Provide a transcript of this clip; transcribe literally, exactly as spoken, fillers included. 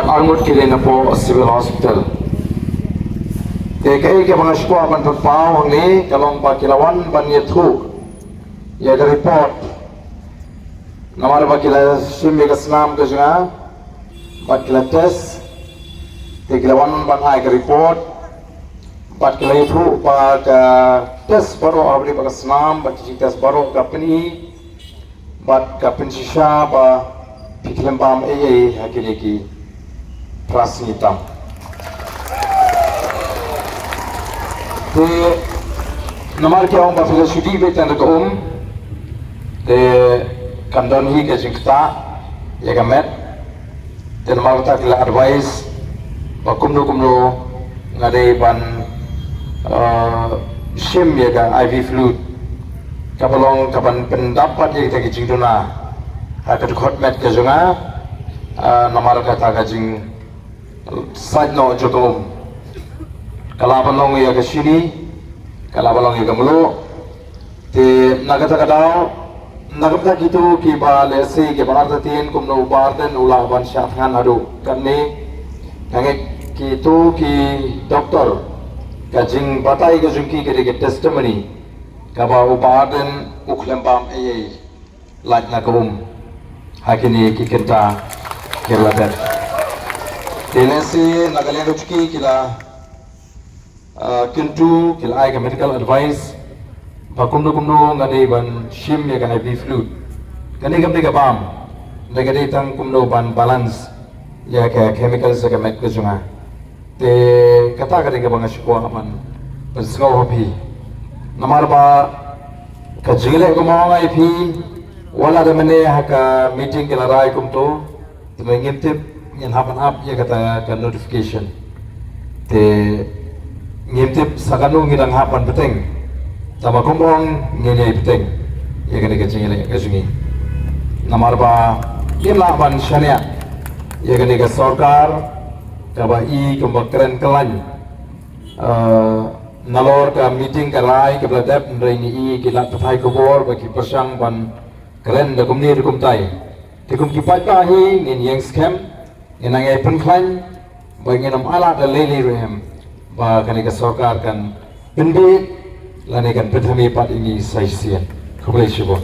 Arngut ki dei na poh Civil Hospital. Te kaei kaba nga sngewkwah ban pynpaw hangne ka long ba ki la wan ban ïathuh ïa ka report. Namar ba ki la shim ïa ka snam ka jong nga bad ki la test. Te ki la wan ban ai ka report bad ki la ïathuh ba ka test baroh ha ka snam bad ka jingtest baroh ka pyni bad ka pynshisha ba phi khlem bam ei ei ha kine ki phra sngi tam. Te namar ki ong ba phi la shu dih beit tang da ka um, te kan don hi ka jingktah ïa ka met. Te namar kata ki la advice ba kumno kumno nga dei ban, eh, shim ïa ka I V fluid kaba long kaban pyndap pat ïa kita ki jingduna ha ka dkhot met ka jong nga, eh, namar kata ka jingsait noh jong ka um. Ka lah ban long ïa ka shini, ka lah ban long ïa ka mluh. Te na kata ka daw, na ka bynta kito kiba lehse kiba artatien kumno u Bah Ardent u lah ban shah thngan haduh katne, nga ngeit kito ki doktor ka jingbatai ka jong ki ka dei ka testimony kaba u Bah Ardent u khlem bam ei ei lait na ka um ha kine ki kynta kiba la dep. Te lehse na ka liang ka jong ki ki la, ah, kyntu, ki la ai ka medical advice ba kumno kumno nga dei ban shim ïa ka I V fluid. Kane kam dei ka bam, hynrei ka dei tang kumno ban balance ïa ka chemical sha ka met ka jong nga. Te kata ka dei kaba nga sngewkwah ban pynsngew ha phi. Namar ba ka jingleh kumno nga ïa phi, wat la da mynne ha ka meeting ki la rai kumto, te ngim tip ngin hap ban ap ïa kata ka notification. Te ngim tip sa kano ngi dang hap ban bteng. Tangba kumno ngin ïa bteng ïa kane ka jingïaleh ka jong ngi. Namar ba ngim lah ban shaniah ïa kane ka sorkar kaba i kumba kren kyllaiñ, eh, nalor ka meeting ka rai kaba la dep, hynrei ngi i ki lad pathai khubor ba ki pyrshang ban kren da kumne da kumtai. Te kum ki paidbah hi ngin ïeng skhem, ngin nang ïai pynkhlaiñ ba ngin ym ailad da lei lei ruh em ba kane ka sorkar kan pynbeit lane kan pynthame pat ïa ngi sa shisien. Khublei shibun.